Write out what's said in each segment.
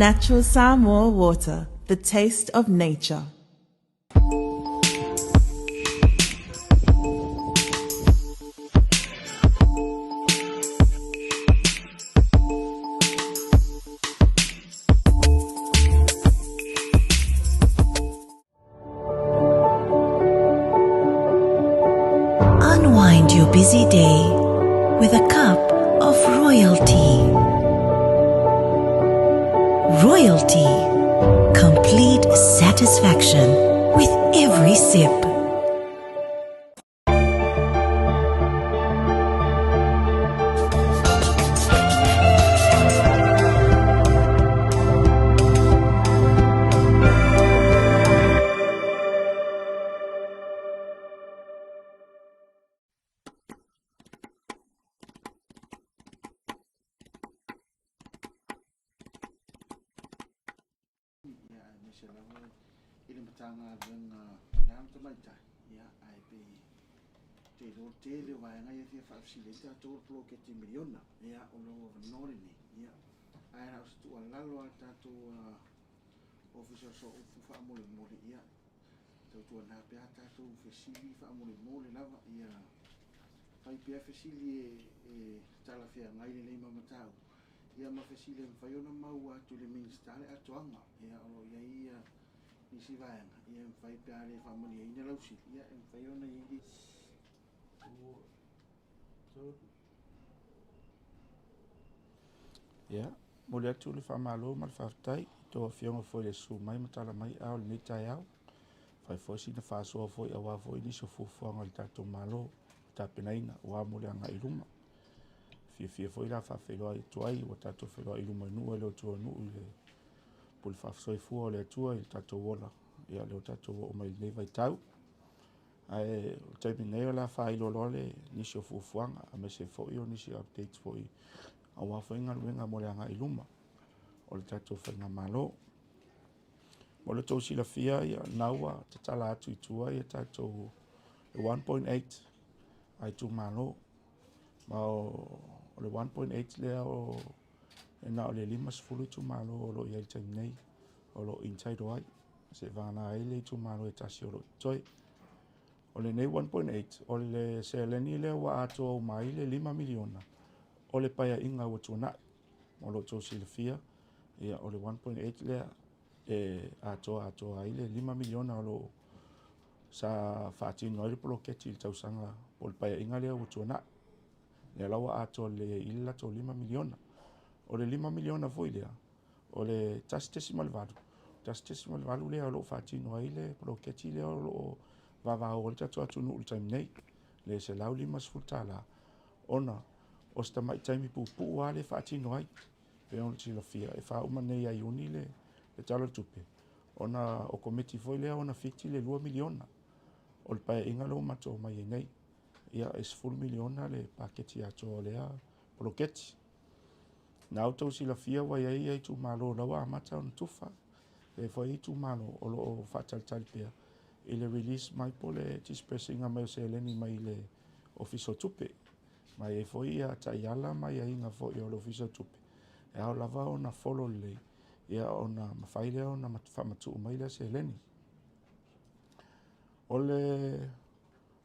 Natural Samoa water, the taste of nature. Unwind your busy day with a cup of royalty. Royalty. Complete satisfaction with every sip. Ia, aemaise lava i le Matagaluega o Tina ma Tamaitai, ia, ae pei te iloa tele o vaega ia e fia faafesili ai tatou o le poloketi miliona, ia, o lou avanoa lenei, ia, ae na o se tuualalo lava tatou Ofisa o Sooupu faamolemole, ia, tautuana pea tatou fesili faamolemole lava, ia, fai pea fesili e talafeagai lelei ma mataupu, Ia ma fesili e mafai ona maua atu i le Minisita le atoaga, ia o lo o i ai ia nisi vaega, ia e mafai pe a le faamalieina lau sili, ia e mafai ona i ai 2, 3. Ia, momoli atu le faamalo ma le faafetai i tou afioga foi i le susu mai ma tala mai ao lenei taeao. Fai foi sina faasoa foi aua foi nisi o fuafuaga a le tatou Malo tapenaina aua mo le agai i luma. Fiafia foi la faafeiloai atu ai ua tatou feiloai i luma i nuu e le o nuu i le pule faasoifua o le Atua i le tatou ola. Ia lea ua tatou oo mai i lenei vaitau. Ae o le taimi nei o le a faailo loa le nisi o fuafuaga aemaise foi o nisi o updates foi aua foi galuega mo le agai i luma o le tatou faigamalo. Mo le tou silafia, ia, na ua tatala atu i tua ia tatou 1.8 a itumalo. Ma o le 1.8 lea o e na o le 50 itumalo o lo o i ai i le taimi nei o lo o entitle ai. Se vagana ai le itumalo e tasi o lo o totoe. O lenei 1.8, o le seleni lea ua atoa uma ai le 5 miliona o le paeaiga ua tuanai. Mo lo outou silafia, ia, o le 1.8 lea e atoa atoa ai le 5 miliona o lo o sa faatino ai le poloketi i le tausaga po o le paeaiga lea ua tuanai. Lea la ua atoa lelei ai i le latou 5 miliona. O le 5 miliona foi lea, o le 1.8, 1.8 lea o lo o faatino ai le poloketi lea o lo o vavao ai le tatou atunuu i le taimi nei, le $150, ona o se tamai taimi puupuu lava lea e faatino ai. Pei ona silafia, e faauma nei ia Iuni le Tala o le Tupe, ona o komiti foi lea ona fiti le 2 miliona o le paeaiga lea ua matou omai ai nei. Ia, e 10 miliona le paketi atoa o lea poloketi. Na outou silafia ua i ai itumalo o la ua amata ona tufa, e i ai foi itumalo o lo o faatalitali pea i le release mai po o le disbursing mai o seleni mai le Ofisa o Tupe. Ma e i ai foi ia taiala ma aiaiga foi o le Ofisa o Tupe, e ao lava ona follow lelei, ia ona mafai lea ona faamatuu mai lea seleni. O le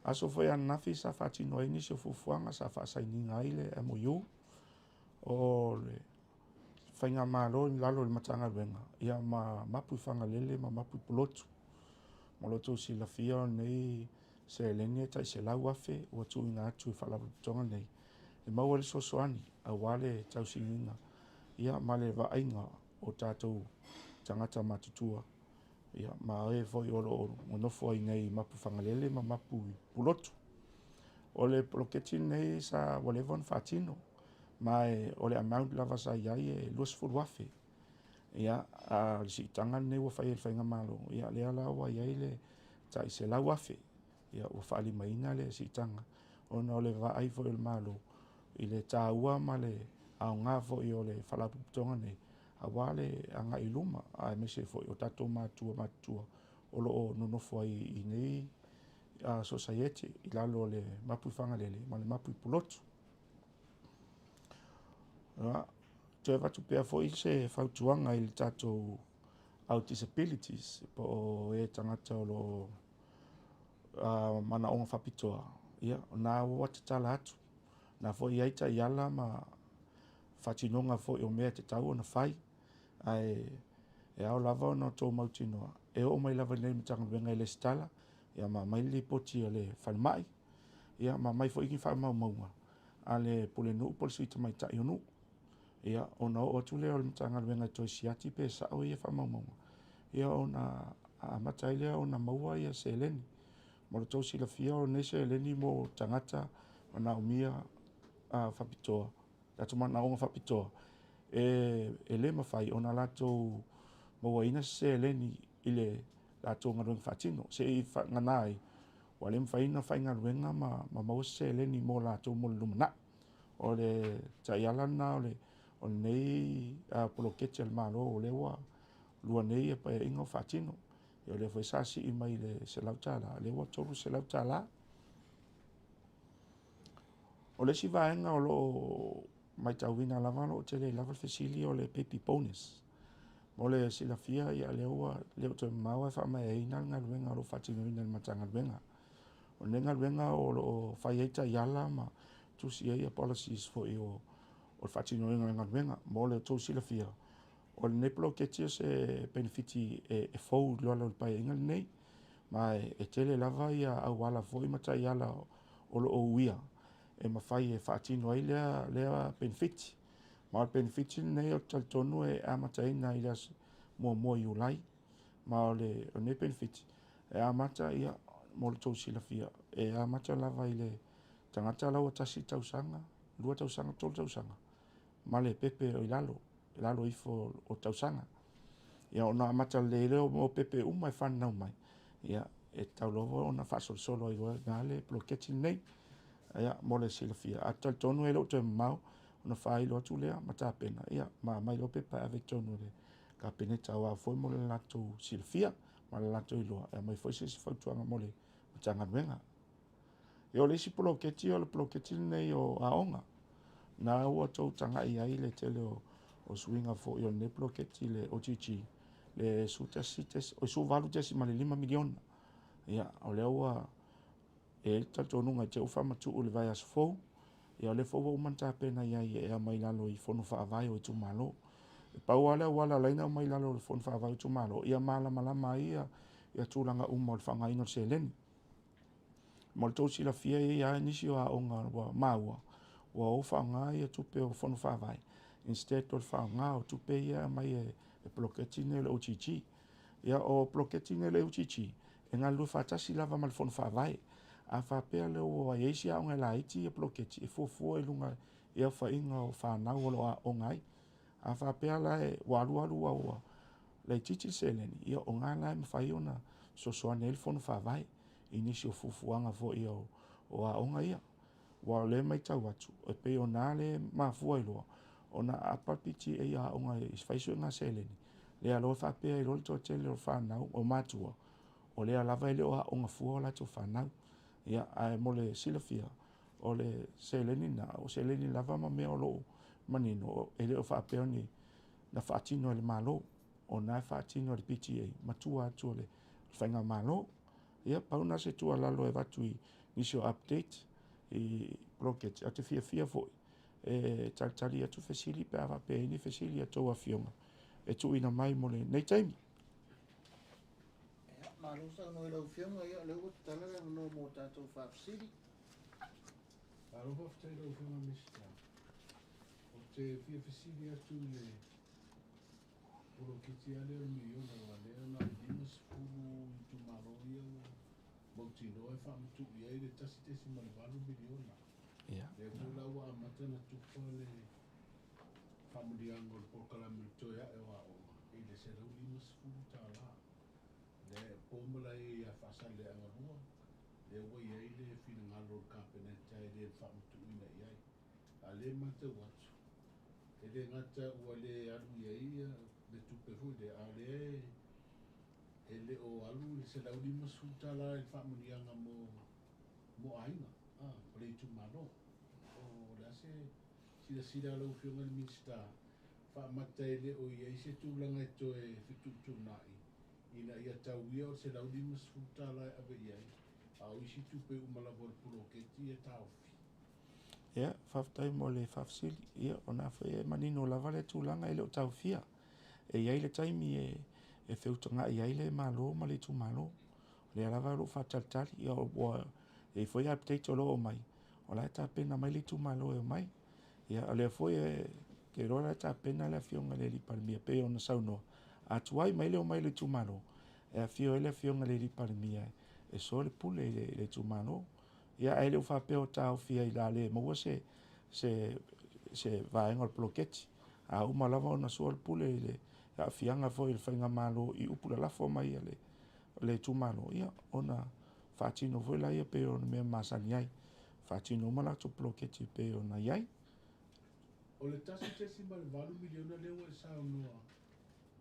aso foi ananafi sa faatino ai nisi o fuafuaga sa faasainiga ai le MOU o le faigamalo i lalo o le Matagaluega ia ma mapu i Fagalele ma mapu i Pulotu. Mo lo outou silafia o lenei seleni e tai 100,000 ua tuuina atu i faalapotopotoga nei e maua le fesoasoani aua le tausiga ia ma le vaaiga o tatou tagata matutua ia ma e foi o lo o nonofo ai nei i Mapu Fagalele ma Mapu i Pulotu. O le poloketi lenei sa ua leva ona faatino ma e, o le amount lava sa i ai e 20,000. Ia, a o le siitaga lenei ua fai e le faigamalo, ia lea la ua i ai le tai 100,000. Ia ua faalimaina le siitaga ona o le vaai foi o le Malo i le taua ma le aoga foi o le faalapotopotoga nei aua le agai i luma aemaise foi o tatou matua matutua o lo o nonofo ai i nei sosaiete i lalo o le mapu i Fagalele ma le mapu i Pulotu. Toe avatu pea foi se fautuaga i le tatou au disabilities po o e tagata o lo o manaoga faapitoa, ia, o lena ua tatala atu. O lena foi e i ai taiala ma faatinoga foi o mea e tatau ona fai, ae e ao lava ona outou mautinoa, e oo mai lava i inei i le Matagaluega e resitala, ia ma aumai le lipoti a le falemai, ia ma aumai foi ni faamaumauga a le pulenuu po o le sui tamaitai o nuu. Ia, ona oo atu lea o le Matagaluega e toe siaki pe sao ia faamaumauga, ia ona amata ai lea ona maua ia seleni. Mo le tou silafia o lenei seleni mo tagata manaomia faapitoa, latou manaoga faapitoa, e le mafai ona latou mauaina se seleni i le latou galuega faatino. Se i vagana ai, ua le mafai ona faigaluega ma maua se seleni mo latou mo le lumanai. O le taiala lena o lenei poloketi a le Malo, o lea ua lua nei Paeaiga o faatino. O lea foi sa sii mai le $100, o lea ua $300. O le isi vaega o lo o matauina lava o lo o tele lava le fesili o le baby bonus. Mo le silafia, ia lea ua le o toe mamao ae faamaeaina le galuega o lo o faatinoina e le Matagaluega. O lenei galuega o lo o fai ai taiala ma tusi ai policies foi o le faatinoina o le galuega. Mo le tou silafia, o lenei poloketi o se penefiti e fou i lalo o le Paeaiga lenei, ma e tele lava ia auala foi ma taiala o lo o uia e mafai e faatino ai lea penefiti. Ma o le penefiti lenei ou te talitonu e amataina i le aso 1 o Iulai, ma o lenei penefiti e amata, ia, mo le tou silafia, e amata lava i le tagata la ua 1 tausaga, 2 tausaga, 3 tausaga, ma le pepe o i lalo, i lalo ifo o tausaga. Ia ona amata lelei lea o pepe uma e fananau mai, ia, e tatau lava ona faasolosolo ai loa i ina le poloketi lenei. Ia, mo le silafia, ae talitonu e le o toe mamao ona faailo atu lea ma tapena, ia, ma aumai loa pepa e ave i totonu o le Kapeneta aua foi mo le latou silafia ma le latou iloa, e aumai foi se isi fautuaga mo le Matagaluega. Ia, o le isi poloketi o le poloketi lenei o aoga. Na ua outou tagai ai le tele o suiga foi o lenei poloketi le OGG, le $18.5 miliona. Ia, o lea ua e i ai le talitonuga i te i ua faamatuu i le vaiaso fou, ia o lea foi ua uma ona tapena i ai e aumai i lalo i fono faavae o itumalo. E pau lava le auala la e aumai i lalo o le fono faavae o itumalo, ia malamalama ai ia tulaga uma o le faaaogaina o le seleni. Mo le tou silafia e i ai lava nisi o aoga ua maua, ua o faaaoga ia tupe o fono faavae instead o le faaaoga o tupe ia e aumai e poloketi lenei o le OGG. Ia o poloketi lenei o le OGG, e galulue faatasi lava ma le fono faavae. A faapea lea ua i ai isi aoga e laiti ia poloketi, e fuafua i luga i aofaiga o fanau o lo o aooga ai. A faapea la ua alu alu ua laitiiti le seleni, ia o i ina la e mafai ona fesoasoani ai le fono faavae i nisi o fuafuaga foi o aoga ia. Aua o lea e matau atu, e pei o i ina lea e mafua ai loa ona aapa le PTA a aoga e fai suega seleni, lea loa faapea ai loa le toatele o fanau, o matua, o lea lava e le o aooga fua o latou fanau. Ia, ae mo le silafia, o le seleni lena, o seleni lava ma mea o lo o manino, e le o faapea ni na faatino e le Malo, o lena e faatino e le PTA, ma tua atu o le faigamalo. Ia, pau lena o se tuualalo e avatu i nisi o update i poloketi, ae ou te fiafia foi e talitali atu fesili pe a faapea e i ai ni fesili a outou afioga e tuuina mai mo lenei taimi. Ia, malo saunoa i lau Afioga, ia o lea ua tatala le avanoa mo tatou faafesili. Malo faafetai i lau Afioga i le Minisita. Ou te fia fesili atu i le poloketi lava lea o le miliona, aua o lea na o le 50 itumalo ia ua mautinoa e faamatuu i ai le $1.8 miliona. Lea foi la ua amata ona tufa le faamanuiaga o le polokalame o le toe ae o aoga i le $150. Lea e po ma lae ia Faasaleleaga 2, lea ua i ai le finagalo o le Kapeneta e le faamatuuina i ai. A o lea e matau atu, e le gata ua le alu i ai le tupe foi lea, a o lea e le o alu le $150 i le faamanuiaga mo aiga o le itumalo. O le a se silasila a lau Afioga i le Minisita Faamata e le o i ai se tulaga e toe fetuutuunai ina ia tauia o le $150 e ave i ai, a o isi tupe uma lava o le poloketi e taofi. Ia, faafetai mo le faafesili. Ia, o lena foi e manino lava le tulaga e le o taofia. E i ai le taimi e feutagai ai le Malo ma le itumalo. O lea lava o lo o faatalitali, ia ua i ai foi update o lo o aumai, o la e tapena mai le itumalo e omai. Ia, o lea foi ou te iloa o la e tapena le Afioga i le Palemia e pei ona saunoa, a tuai mai le omai a le itumalo, e afio ai le Afioga i le Palemia e soa le pule i le itumalo. Ia, ae le o faapea o taofi ai o le a le maua se vaega o le poloketi. A uma lava ona sua le pule i le aafiaga foi o le faigamalo i upu lalafo mai a le itumalo, ia ona faatino foi lea pei o le mea e masani ai. Faatino uma latou poloketi e pei ona i ai. O le $1.8 miliona lea ua e saunoa,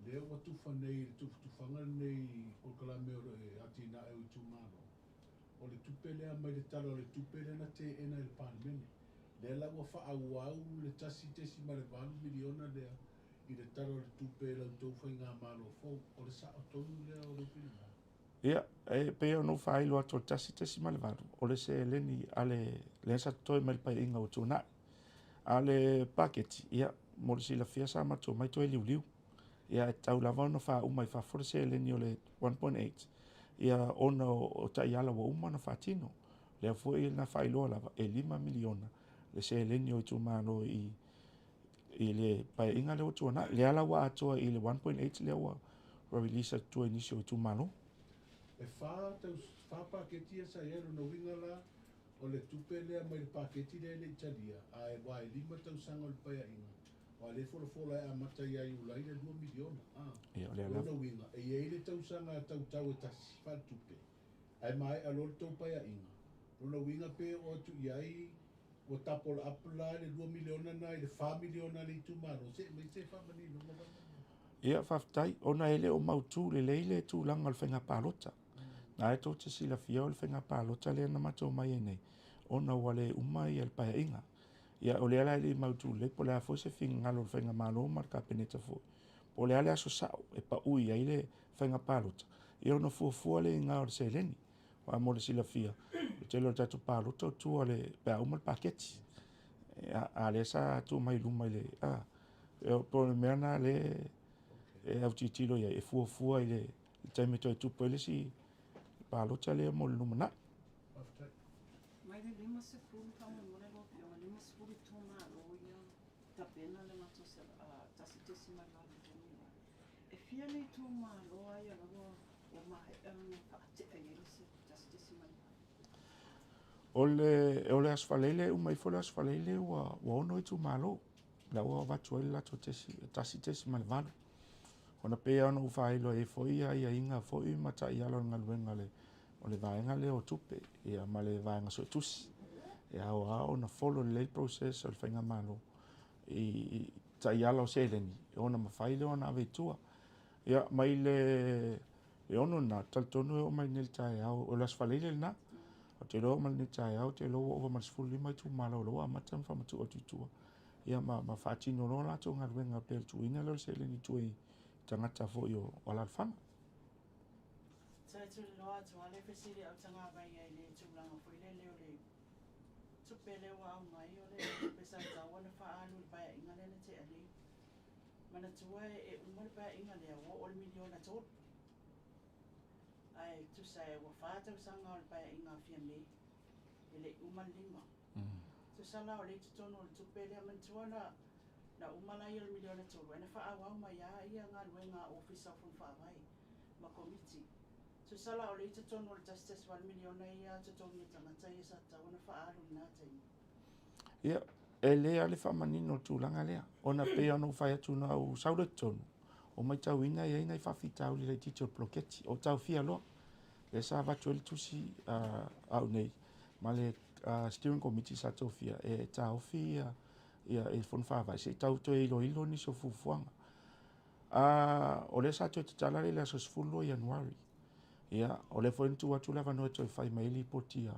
lea ua tufa nei i le tufatufaga lenei i polokalame o le atinae o itumalo, o le tupe lea mai le Tala o le Tupe lea na teena e le Palemene. Lea la ua faaauau le $1.8 miliona lea i le Tala o le Tupe i la outou faigamalo fou. O le sao tonu lea o lou finagalo? Ia, e pei ona ou faailo atu o le 1.8, o le seleni a le lea sa totoe mai le Paeaiga ua tuanai. A o le paketi, ia, mo le silafia sa matou omai toe liuliu. Ia, e tatau lava ona faauma i fafo le seleni o le 1.8, ia, ona o taiala ua uma ona faatino. Lea foi na faailoa lava, e $5 miliona le seleni o itumalo i le Paeaiga lea ua tuanai. Lea la ua atoa i le 1.8 lea ua release atu tua i nisi o itumalo. E fa paketi ia sa i ai, lona uiga la, o le tupe lea mai le paketi lea e le i talia, ae aua e 5 tausaga o le Paeaiga, aua o lea e folafola e amata ia Iulai le $2 miliona. Ia, o lea lava. Lona uiga, e i ai le tausaga tautau e tasi faaletupe, ae maea loa le tou Paeaiga, lona uiga pe oo atu i ai ua double up la le $2 miliona lena i le $4 miliona a le itumalo, se i aumai se faamaninoga faamolemole. Ia, faafetai, ona e le o mautu lelei le tulaga o le faiga palota. Na e tou te silafia o le faiga palota lea na matou omai ai nei, ona ua le uma le Paeaiga. Ia, o lea la e le i mautu lelei po o le a foi se finagalo o le faigamalo ma le Kapeneta foi, po o le a le aso sao e pau i ai le faiga palota, ia ona fuafua lea i luga o le seleni. Aua mo le silafia, o le tele o tatou palota o tua pe a uma le paketi. A o lea sa tuu mai i luma i le... po o le mea lena lea e autilotilo i ai, e fuafua i le taimi e toe tupu ai le isi palota lea mo le lumanai. Faafetai. Mai le 50 faamolemole lau Afioga, 50 itumalo ia tapena le latou 1.8 miliona. E fia le itumalo a ia lava ua maea ona faatea i ai le 1.8? O le Aso Faraile, e uma ifo le Aso Faraile ua 6 itumalo, la ua avatu ai le latou 1.8. Ona pei lava ona ou faailo e i ai foi aiaiga foi ma taiala o le galuega o le vaega lea o tupe ia, ma le vaega suetusi. E ao lava ona follow lelei le process o le faigamalo i taiala o seleni, ona mafai lea ona ave i tua. Ia, mai le 6 lena, talitonu e oo mai nei i le taeao, o le Aso Faraile lena, ou te iloa e oo mai nei i le taeao, ou te iloa ua ova ma le 15 itumalo o la ua amata ona faamatuu atu i tua, ia ma faatino loa latou galuega pei o le tuuina lea o le seleni i tua i tagata foi o alaalafaga. Toe tuliloa atu lava le fesili a Utagavai i le tulaga foi lele o le tupe lea ua aumai, o le tupe sa tatau ona faaalu i le Paeaiga lea na tea nei. Manatua e uma le Paeaiga lea ua oo i le $3 miliona. Ae tusa e ua 4 tausaga o le Paeaiga a Fiame, e le i uma le 5. Tusa la o lea i totonu o le tupe lea, manatua na uma laia o le $3 miliona, ae na faaauau mai lava galuega a Ofisa o Fono Faavae ma Komiti. Tusa la o lea i totonu o le $1.8 miliona ia totogi o tagata ia sa tatau ona faaalu i lena taimi. Ia, e lelei lava le faamanino o le tulaga lea, ona pei ona ou fai atu na ou sau lea i totonu, ua matauina e i ai nai faafitauli laitiiti o le poloketi, o taofia loa. Lea sa avatu ai le tusi au nei ma le steering committee sa tofia e taofi ia i le Fono Faavae se i tau toe iloilo nisi o fuafuaga. O lea sa toe tatala le aso 12 o Ianuari. Ia, o lea foi na tuu atu le avanoa e toe fai mai ai lipoti a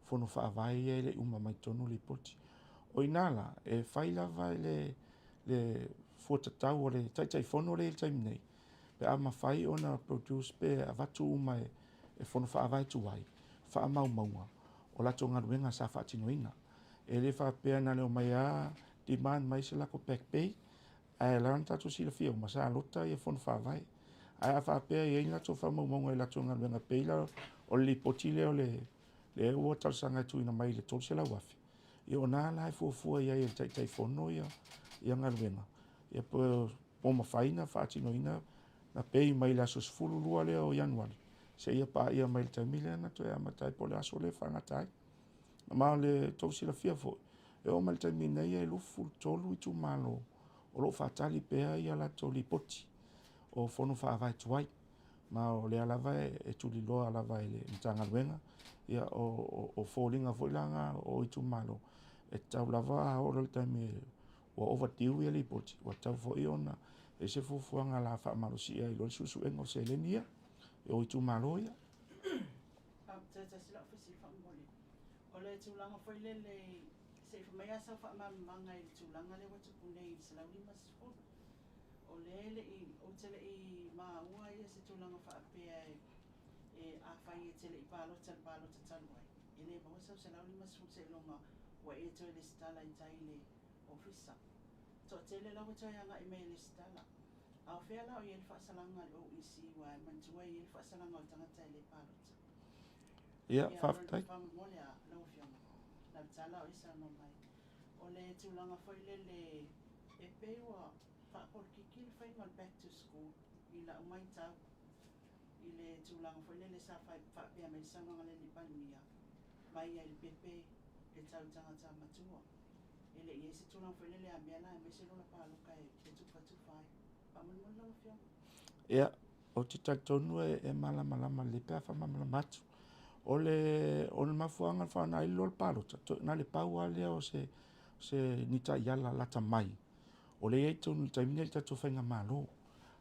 Fono Faavae ia e le i uma mai totonu lipoti. O i ina la, e fai lava le fua tatau o le Taitaifono lea i le taimi nei, pe a mafai ona produce pe avatu uma e Fono Faavae tuai faamaumauga o latou galuega sa faatinoina. E le faapea na o le omai lava demand mai se latou back pay, ae la ona tatou silafia uma sa lota ia Fono Faavae. Ae a faapea e i ai ni latou faamaumauga i latou galuega, pei la o le lipoti lea o lea ua talosaga e tuuina mai i le $300,000, ia o na la e fuafua i ai e le Taitaifono ia galuega, ia po o mafai ona faatinoina na pay mai le aso 12 lea o Ianuari seia paia mai le taimi lea na toe amata ai po o le aso lea e faagata ai. Ma o le tou silafia foi, e oo mai le taimi nei e 23 itumalo o lo o faatali pea ia latou lipoti o Fono Faavae tuai. Ma o lea lava e tuliloa lava e le Matagaluega, ia o foliga foi la na o itumalo, e tatau lava a oo loa i le taimi ua overdue ia lipoti, ua tatau foi ona i ai se fuafuaga o le a faamalosia ai loa le suesuega o seleni ia o itumalo ia. Toe tasi lau fesili faamolemole. O le tulaga foi lele, se i fai mai lava sau faamalamalamaga i le tulaga lea ua tupu nei i le 150. O lea e le i, ou te le i maua se tulaga faapea e afai e te le i palota i le palota talu ai, e le maua sau 150 seiloga ua e toe resitala i tai i le ofisa. Toatele la ua toe agai mai e resitala. A o fea la o i ai le faasalaga a le OEC aua e manatua e i ai le faasalaga o le tagata e le palota. Ia, faafetai. Faamolemole lava lau Afioga, Lautala o e saunoa mai. O le tulaga foi lele e pei ua faapolokiki le faiga o le back to school i lau matau i le tulaga foi lele sa faapea mai le saunoaga a le Palemia, mai lava i le pepe e tau i tagata matua. E le i i ai se tulaga foi lele a mea la e aumai se lola palota e tufatufa ai. Faamolemole lau Afioga. Ia, ou te talitonu e malamalama lelei pe a faamalamalama atu. O le mafuaaga na faaaoga ai le lola palota, na o le pau lava lea o se ni taiala lata mai, o lea e i ai i totonu i le taimi lenei i le tatou faigamalo.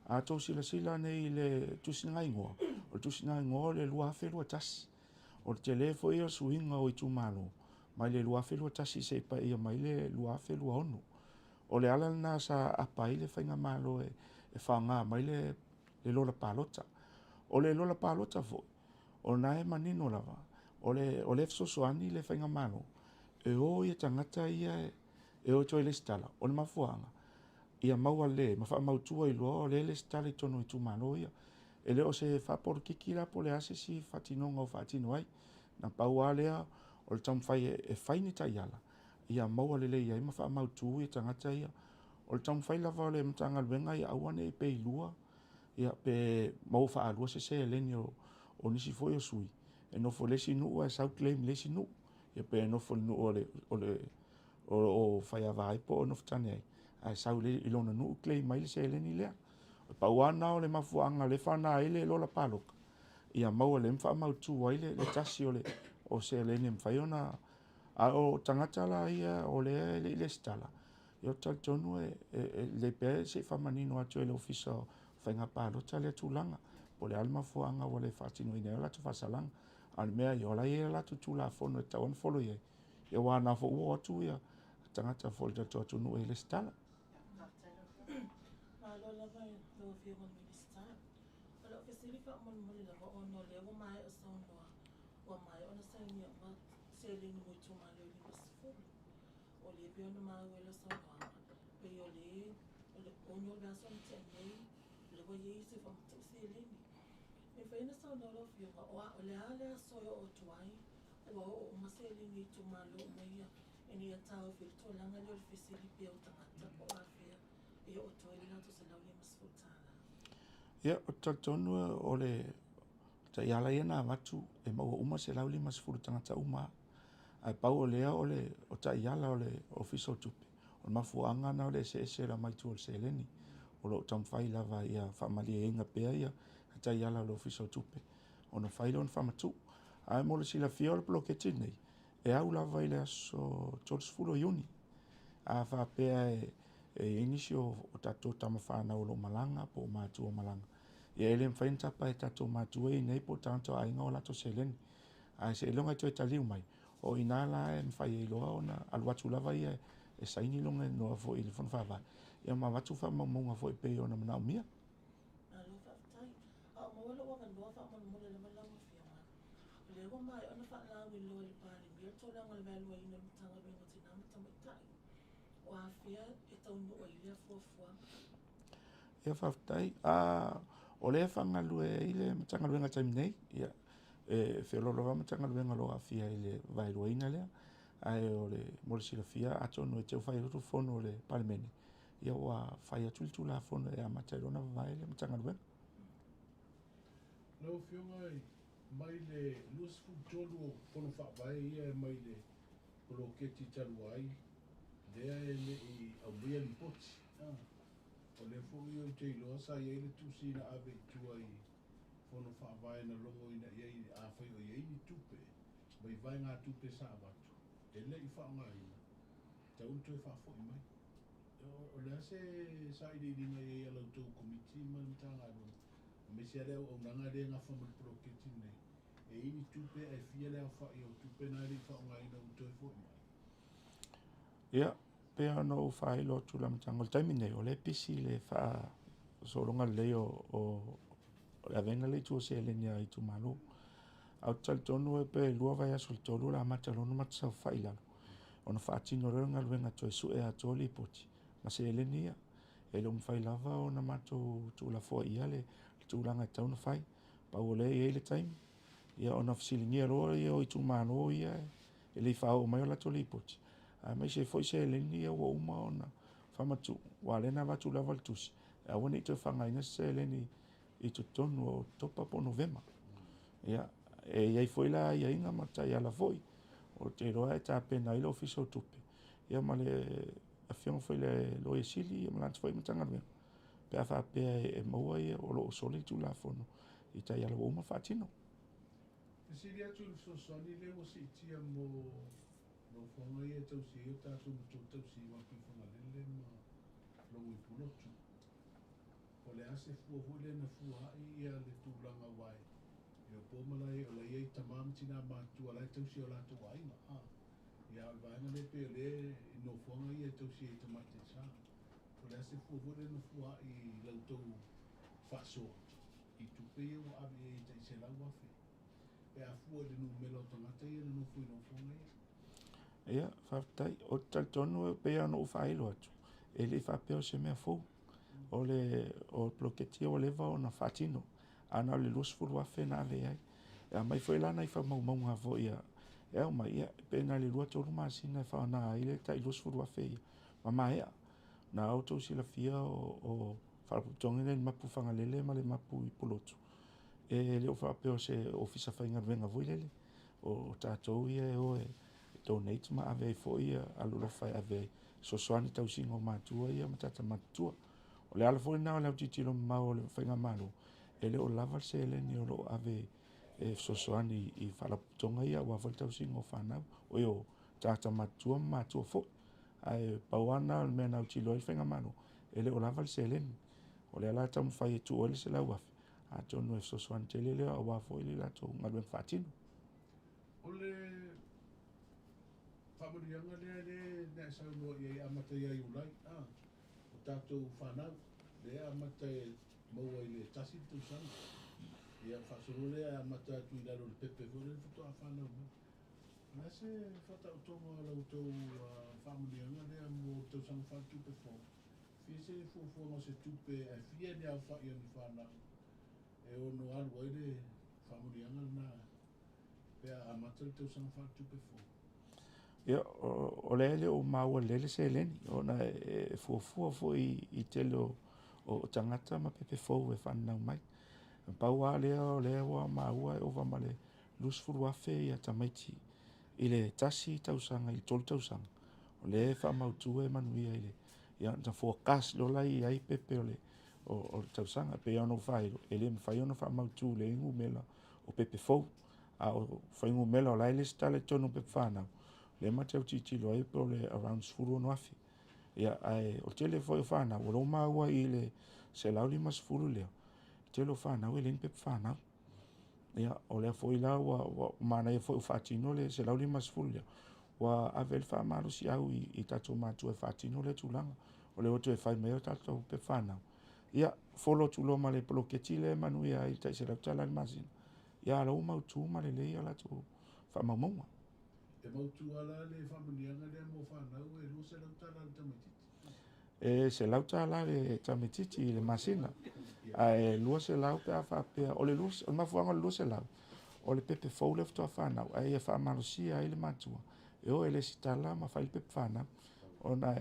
A outou silasila nei i le tusiga igoa, o le tusiga igoa o le 2021. O le tele foi o suiga o itumalo mai le 2021 seia paia mai le 2026. O le ala lena sa apa ai le faigamalo e faaaoga mai le lola palota. O le lola palota foi, o lena e manino lava, o lea e fesoasoani le faigamalo e o tagata ia e o e toe resitala. O le mafuaaga, ia maua lelei ma faamautu ai loa o lea e resitala i totonu o itumalo ia. E le o se faapolokiki la po o le a se isi faatinoga o faatino ai. Na pau lava lea o le taumafai e fai ni taiala ia maua lelei ai ma faamautu tagata ia. O le taumafai lava o le Matagaluega ia aua ne i pay lua, ia pe maua faalua se seleni o nisi foi o sui e nofo i le isi nuu ae sau claim i le isi nuu. Ia pe nofo i le nuu o lo o faiava ai po o nofo tane ai, ae sau i lona nuu claim ai le seleni lea. E pau lava lena o le mafuaaga o lea e faaaoga ai le lola palota, ia maua lelei ma faamautu ai le tasi o seleni e mafai ona. A o tagata la ia o lea e le i resitala, ia ou te talitonu e lelei pea se i faamanino atu e le Ofisa o Faiga Palota lea tulaga, po o le a le mafuaaga ua le faatinoina ai o latou faasalaga. A o le mea ia, o la e i ai a latou Tulafono e tatau ona follow i ai, aua o lena foi ua o atu tagata foi o le tatou atunuu e resitala. Malo lava i lau Afioga i le Minisita. O lau fesili faamolemole lava ona o lea ua maea saunoa, ua maea ona sainia uma seleni mo itumalo e 50. O lea pei ona maua i lau saunoaga, pei o le 6 o le vaiaso na tea nei, o lea ua i ai se faamatuu seleni. E mafai ona saunoa lau Afioga, o le a le aso e oo atu ai, ua oo uma seleni i itumalo uma ia, ina ia taofi ai le tulaga lea o le fesili pea o tagata po o afea e oo atu ai le latou $150. Ia, ou te talitonu o le taiala ia na avatu e maua uma 150 tagata uma. Ae pau o lea o le o taiala o le Ofisa o Tupe, o le mafuaaga na o le eseese o le aumai tua o le seleni. O lo o taumafai lava ia faamalieina pea ia taiala o le Ofisa o Tupe, ona fai lea ona faamatuu. Ae mo le silafia o le poloketi lenei, e au lava i le aso 30 o Iuni. A faapea e i ai nisi o tatou tamafanau o lo o malaga po o matua o malaga, ia e le mafai ona tapa e tatou matua ia nei po o tagata o aiga o latou seleni. Ae seiloga e toe taliu mai, o i ina la e mafai ai loa ona alu atu lava ia e saini lona igoa foi i le Fono Faavae. ia ma avatu faamaumauga foi e pei ona manaomia. Malo faafetai. A o maua lou avanoa faamolemole lava lau Afioga. O lea ua maea ona faalauiloa e le Palemia le tulaga o le vaeluaina o le Matagaluega o Tina ma Tamaitai. O afea e taunuu ai lea fuafuaga? Ia faafetai. O lea e faagalue ai le Matagaluega i le taimi nei, ia, e feoloolo lava Matagaluega o lo o aafia i le vaeluaina lea. Ae o le, mo le silafia, atonu e teu fai atu le fono a le Palemene, ia ua fai atu le Tulafono e amata ai loa ona vavae le Matagaluega. Lau Afioga, mai le 23 o Fono Faavae ia mai le poloketi talu ai, lea e le i aumaia lipoti. O lea foi ou te iloa sa i ai le tusi na ave i tua i Fono Faavae na logoina i ai, afai o i ai ni tupe mai vaegatupe sa avatu e le i faaaogaina, tatau ona toe faafoi mai. O le a se sailiiliga i ai a la outou Komiti ma le Matagaluega, aemaise lava le auaunaga lea e nafa ma le poloketi lenei, e i ai ni tupe ae fia le aofai o tupe na e le i faaaogaina ua toe foi mai? Ia, pei ona ou faailo atu i le amataga, o le taimi lenei, o lea e pisi le faasologa lelei o le avega lea i tua o seleni a itumalo. Ae ou te talitonu e pe 2 vaiaso i le 3 o le a amata loa ona matou saofafai i lalo, ona faatino loa lea o le galuega toe sue atoa lipoti ma seleni ia. E le o mafai lava ona matou tuulafoaia le tulaga e tatau ona fai. Pau o lea e i ai le taimi, ia ona fesiligia loa lea o itumalo ia e le i faaoo mai a latou lipoti, aemaise ai foi seleni ia ua uma ona faamatuu, aua o lea na avatu lava le tusi, e aua ne i toe faaaogaina se seleni i totonu o Oketopa po o Novema. Ia, e i ai foi la aiaiga ma taiala foi, ou te iloa e tapena ai le Ofisa o Tupe, ia ma le Afioga foi i le Loia Sili ma lana foi Matagaluega, pe a faapea e maua o lo o soli le Tulafono i taiala ua uma ona faatino. Fesili atu i le fesoasoani lea ua siitia mo nofoaga ia e tausi ai o tatou matua tausi i Atua i Fagalele ma Logo i Pulotu. O le a se fua foi lea na fua ai ia le tulaga aua e o po malae o la e i ai tama ma tina matutua o la e tausi e o latou aiga. Ia a o le vaega lea pei o lea i nofoaga ia e tausi ai e tamaitai sa. O le a se fua foi lea na fua ai i la outou faasoa i tupe ia ua ave i ai e tai 100,000 pe a fua i le numera o tagata ia na nofo i nofoaga ia? Ia, faafetai. Ou te talitonu e pei lava ona ou faailo atu, e le i faapea o se mea fou. O le poloketi ia ua leva ona faatino, ae na o le 20,000 na ave i ai. E aumai foi la nai faamaumauga foi e aumai, ia, pe na o le 2-3 masina e faaaoga ai le tai 20,000 ia, ma maea. Na outou silafia o faalapotopotoga nei o le mapu i Fagalele ma le mapu i Pulotu, e le o faapea o se ofisa faigaluega foi lele, o tatou ia e o e donate ma ave ai foi alolofa e ave ai fesoasoani i tausiga o matua ia ma tagata matutua. O le ala foi lena o le autilotilo mamao o le faigamalo, e le o lava le seleni o lo o ave e fesoasoani i faalapotopotoga ia aua foi le tausiga o fanau, o tagata matutua ma matua foi. Ae pau lava lena o le mea na autilo ai le faigamalo, e le o lava le seleni. O lea la e taumafai e tuu ai le 100,000, atonu e fesoasoani tele lea aua foi le latou galuega faatino. O le faamanuiaga lea lea na e saunoa i ai e amata ia Iulai, o tatou fanau, lea e amata e maua i le 1 le tausaga. Ia faasolo lea e amata atu i lalo o le pepe foi lea faatoa fanau mai. O le a se faataotoga o la outou faamanuiaga lea mo le tausaga faaletupe fou? Fia se fuafuaga o se tupe ae fia ni aofai o ni fanau e ono alu ai le faamanuiaga lena pe a amata le tausaga faaletupe fou? Ia, o lea e le o maua lelei le seleni, ona e fuafua foi i tele o tagata ma pepe fou e fananau mai. Pau lava lea o lea ua maua e ova ma le 20,000 ia tamaiti i le 1 tausaga i le 3 tausaga. O lea e faamautu e manuia i le, ia, ona forecast loa la i ai pepe o le tausaga. E pei lava ona ou faailo, e le mafai ona faamautu lelei numera o pepe fou. A o fuainumera o la e lesitala i totonu o pepa fanau, lea matou te autilotilo ai po o le around 16,000. Ia, ae o le tele foi o fanau, o lea ua maua i le 150 lea, o le tele o fanau e leai ni pepa fanau. Ia, o lea foi la ua manaia foi ua faatino le 150 lea, ua ave ai le faamalosiau i tatou matua e faatino lea tulaga. O lea ua toe fai mai ai o tatou pepa fanau. Ia, follow atu loa ma le poloketi lea e manuia ai i le tai $100 i le masina. Ia, a o la ua mautu ma lelei a latou faamaumauga. E mautu lava la le faamanuiaga lea mo fanau e $200 le tamaitiiti? E $100 le tamaitiiti i le masina, ae 200 pe a faapea, o le mafuaaga o le 200, o le pepe fou lea faatoa fanau, ae ia faamalosia ai le matua e o e lesitala ma fai le pepa fanau, ona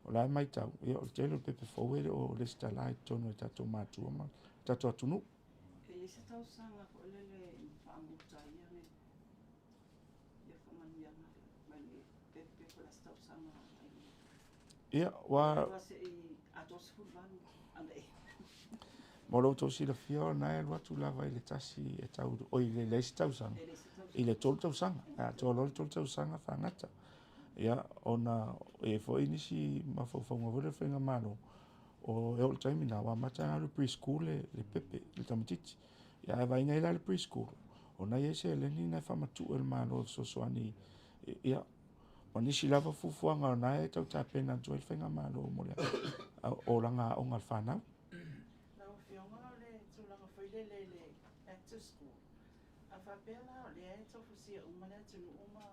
o la e matau, ia o le tele o pepe fou e le o lesitala i totonu o tatou matua ma tatou atunuu. E i ai se tausaga foi lele e faamuta ai ia faamanuiaga mai le pepe po o le a se tausaga ai? Ia, ua atoa 18 ane. Mo lo outou silafia, o lena e alu atu lava i le tasi e tau, oi, i le isi tausaga, i le 3 tausaga, e atoa loa le 3 tausaga faagata. Ia, ona e i ai foi nisi mafaufauga foi lea o le faigamalo, o e oo i le taimi lena, ua amata ona alu i le preschool le pepe, le tamaitiiti. Ia, ae vaaiga i ai la le preschool, o lena e i ai seleni na e faamatuu e le Malo e fesoasoani, ia, ma nisi lava fuafuaga o lena e tau tapena atu ai le faigamalo mo le olaga aoga a le fanau. Lau Afioga, o le tulaga foi lele i le back to school, a faapea la o lea e tofusia uma le atunuu ma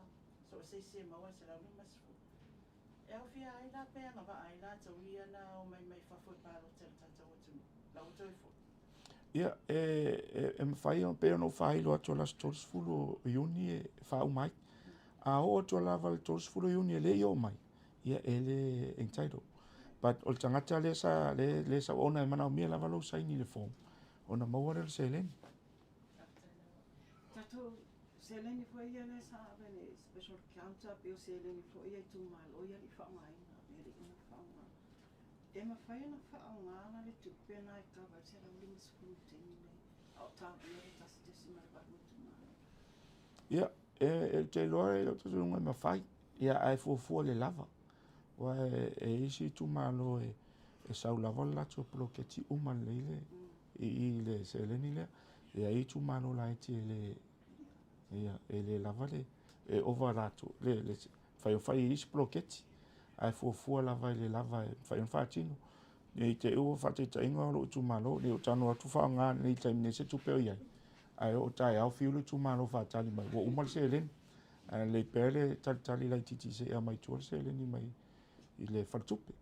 so o se isi e maua e 150, e aofia ai la pe agavaa ai latou ia na omai mai fafo e palota i le tatou atunuu, la ua toe foi? Ia, e mafai ona, pei ona ou faailo atu o le aso 30 o Iuni e faauma ai. A oo atu lava i le 30 o Iuni e le i oo mai, ia e le entitle. But o le tagata lea sa, lea sa, ona e manaomia lava lou saini i le form, ona maua lea o le seleni. Tatou seleni foi ia lea sa ave i le special account pe o seleni foi ia itumalo ia le i faaaogaina, e le i uma ona faaaoga. E mafai ona faaaoga la le tupe na e kava ai le 150 i le taimi lenei, a o talia le 1.8 itumalo? Ia, e te iloa e lou talitonuga e mafai, ia, ae fuafua le lava. Aua e i ai isi itumalo e sau lava le latou poloketi uma lelei le, i le seleni lea. E i ai itumalo laiti e le, ia, e le lava le, e ova latou, le fai fai i isi poloketi, ae fuafua lava i le lava e mafai ona faatino. Ne i te i ua faataitaiga o lou itumalo, ne i ou tago atu faaaoga nei i le taimi nei se tupe o i ai, ae oo taeao fiu le itumalo faatali mai, ua uma le seleni. Ae lelei pea le talitali laitiiti se i aumai tua le seleni mai i le faletupe.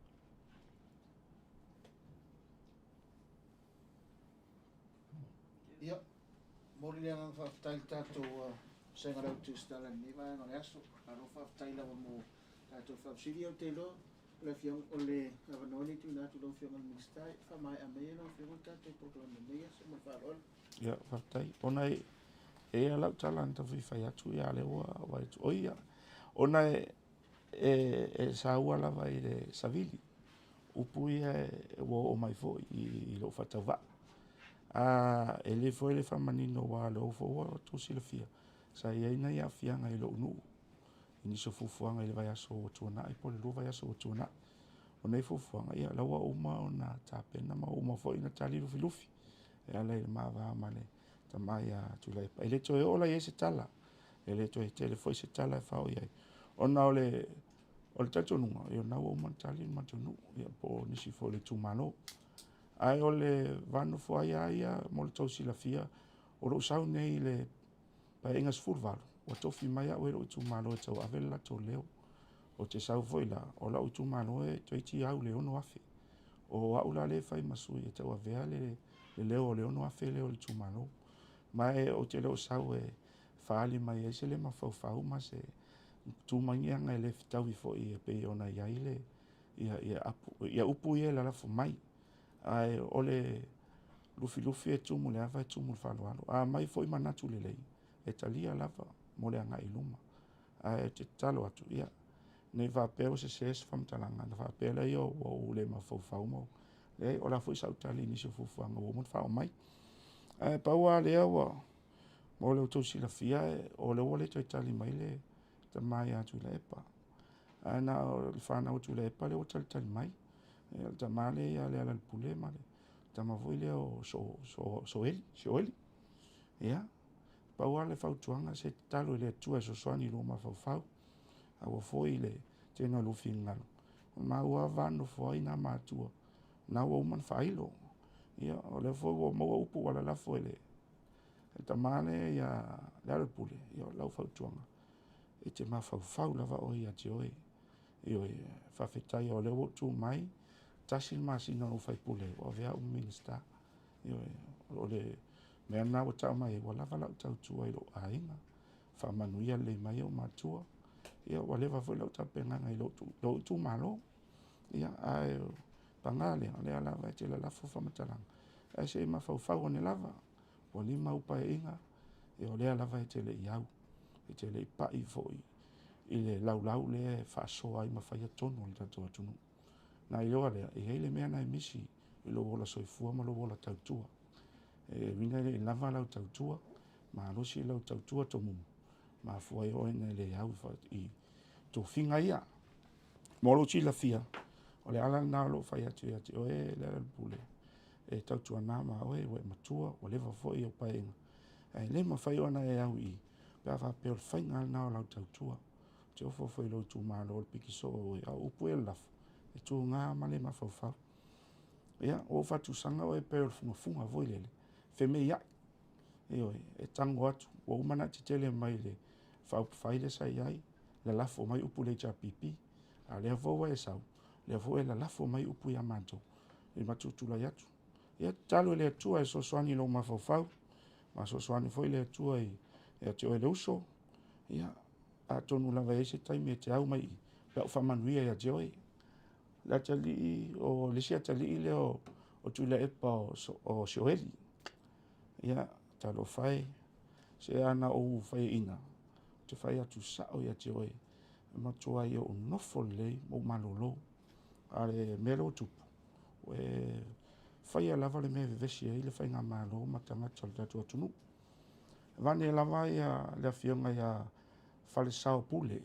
Ia, momoli le agaga faafetai i le tatou Vasega Lautu Stala i lenei vaega o le aso. Malo faafetai lava mo tatou faafesili. Ou te iloa o le afioga, o le avanoa lenei e tuuina atu i lau Afioga i le Minisita e faamaea mai ai lau Afioga le tatou polokalame i lenei aso ma le faaaloalo. Ia, faafetai. Ona e i ai lau tala na tau fia fai atu, ia lea ua vaai atu. O ia, ona e saua lava i le savili, upu ia ua oo mai foi i lou faatauvaa. E le foi le faamanino aua o lea foi ua outou silafia, sa i ai nai aafiaga i lou nuu, i nisi o fuafuaga i le vaiaso ua tuanai po o le 2 vaiaso ua tuanai. O nei fuafuaga, ia, la ua uma ona tapena ma uma foi ona tali Lufilufi e ala i le mava ma le tama ia Tuilaepa. E le toe oo la i ai se tala, e le toe tele foi se tala e faaoo i ai, ona o le talitonuga, ia, o lena ua uma ona tali le matou nuu, ia, po o nisi foi o le itumalo. Ae o le va nofo ai lava ia mo le tou silafia, o lou sau nei i le Paeaiga 18, ua tofi mai au e lou itumalo e tauave le latou leo. Ou te sau foi la, o lau itumalo e toeitiiti au i le 6,000. O au la lea e fai ma sui e tauavea le leo o le 6,000 lea o le itumalo. Ma e ou te le o sau e faaali mai ai se le mafaufau ma se tumagiaga e le fetaui foi e pei ona i ai le ia upu ia e lalafo mai. Ae o le Lufilufi e tumu i le ava e tumu i le faaaloalo. A aumai foi manatu lelei, e talia lava mo le agai i luma. Ae ou te tatalo atu, ia, ne i faapea ua sese se faamatalaga, ona faapea lea ua ou le mafaufau. Ma leai, o le a foi sau tali i nisi o fuafuaga ua uma ona faaoo mai. Ae pau lava lea ua mo le tou silafia, o lea ua le toe tali mai le tama ia Tuilaepa. Ae na o le fanau a Tuilaepa lea ua talitali mai. O le tama lea ia Lealailepule ma le tama foi lea o Soeli. Ia, pau lava le fautuaga, se tatalo i le Atua e fesoasoani i lou mafaufau. Aua foi le tele o lou finagalo. O le maua lava va nonofo ai nā matua, na ua uma ona faailo. Ia, o lea foi ua maua upu ua lalafo e le tama lea ia Lealailepule, ia o lau fautuaga, e te mafaufau lava oe ia te oe. Ioe, faafetai o lea ua ou tu mai, tasi le masina na ou faipule ai, ua avea au ma Minisita. Ioe, o le mea lena ua tau mai ai, ua lava lau tautua i lou aiga, faamanuia lelei mai ou matua, ia ua leva foi lau tapenaga i lou itumalo. Ia, ae paga lea, o lea lava e te lalafo faamatalaga, ae se i mafaufau ane lava, ua 5 au paeaiga, ia o lea lava e te le i au, e te le i pai foi i le laulau lea e faasoa ai ma faia tonu a le tatou atunuu. Na iloa lea, e i ai le mea lena e misi i lou ola soifua ma lou ola tautua. E uiga e le i lava lau tautua, malosi lau tautua tomumu, mafua ai oe ona e le au i tofiga ia. Mo lou silafia, o le ala lena o lou fai atu ia te oe Lealailepule, e tautuana ma oe ua e matua, ua leva foi au paeaiga, ae le mafai ona e au i i, pe a faapea o le faiga lava lena o lau tautua. Ou te ofo foi i lou itumalo i le piki soo o oe, a o upu e lafo, e tuga ma le mafaufau. Ia, ua ou faatusaga oe pei o le fugafuga foi lele, femeiai, ioe, e tago atu, ua uma ona e tetele mai i le faaupufai lea sa i ai, lalafo mai upu i le HRPP, a o lea foi ua e sau, o lea foi ua e lalafo mai upu ia matou, i matou tulai atu. Ia tatalo i le Atua e fesoasoani i lou mafaufau, ma fesoasoani foi le Atua ia te oe le uso, ia, atonu lava e i ai se taimi e te au mai i i, pe a ou faamanuia ia te oe. Le atalii, o le isi atalii lea o Tuilaepa o Sioeli. Ia, talofa e, se ana ou faiaina, ou te fai atu sao ia te oe, e matuai ou nofo lelei ma ou malolo. A o le mea lea ua tupu, ua e faia lava le mea e vevesi ai le faigamalo ma tagata o le tatou atunuu. Aveane lava le afioga ia Falesao Pule,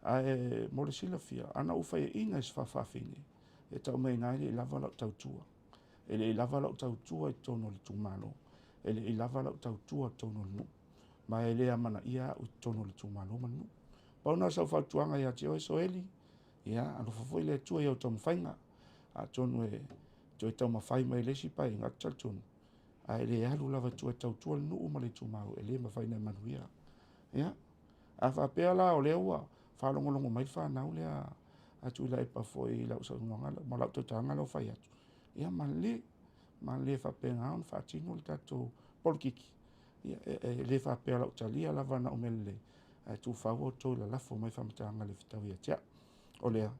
ae mo le silafia, ana ou faiaina i se faafafine, e tau mai ai i ina e le i lava lau tautua. E le i lava lau tautua i totonu o le itumalo, e le i lava lau tautua i totonu o le nuu, ma e le amanaia au i totonu o le itumalo ma le nuu. Pau lena o sau fautuaga ia te oe Soeli, ia alofa foi le Atua i au taumafaiga, atonu e toe taumafai mai i le isi paeaiga, ou te talitonu, a e le alu lava i tua e tautua le nuu ma le itumalo, e le mafai ona e manuia. Ia, a faapea la o lea ua faalogologo mai le fanau lea a Tuilaepa foi i lau saunoaga ma lau tautalaga lea ua fai atu, ia malie, malie faapena ona faatino le tatou polokiki. Ia, e le faapea o lau talia lava na o mea lelei, ae tuufau outou i lalafo mai faamatalaga le fetaui ia te au. O lea,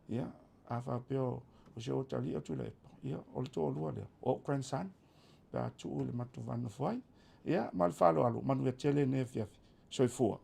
ia, a faapea o si ou atalii o Tuilaepa, ia, o le toalua lea, o ou grandson, pe a tuu i le matou va nonofo ai. Ia, ma le faaaloalo, manuia tele lenei afiafi. Soifua.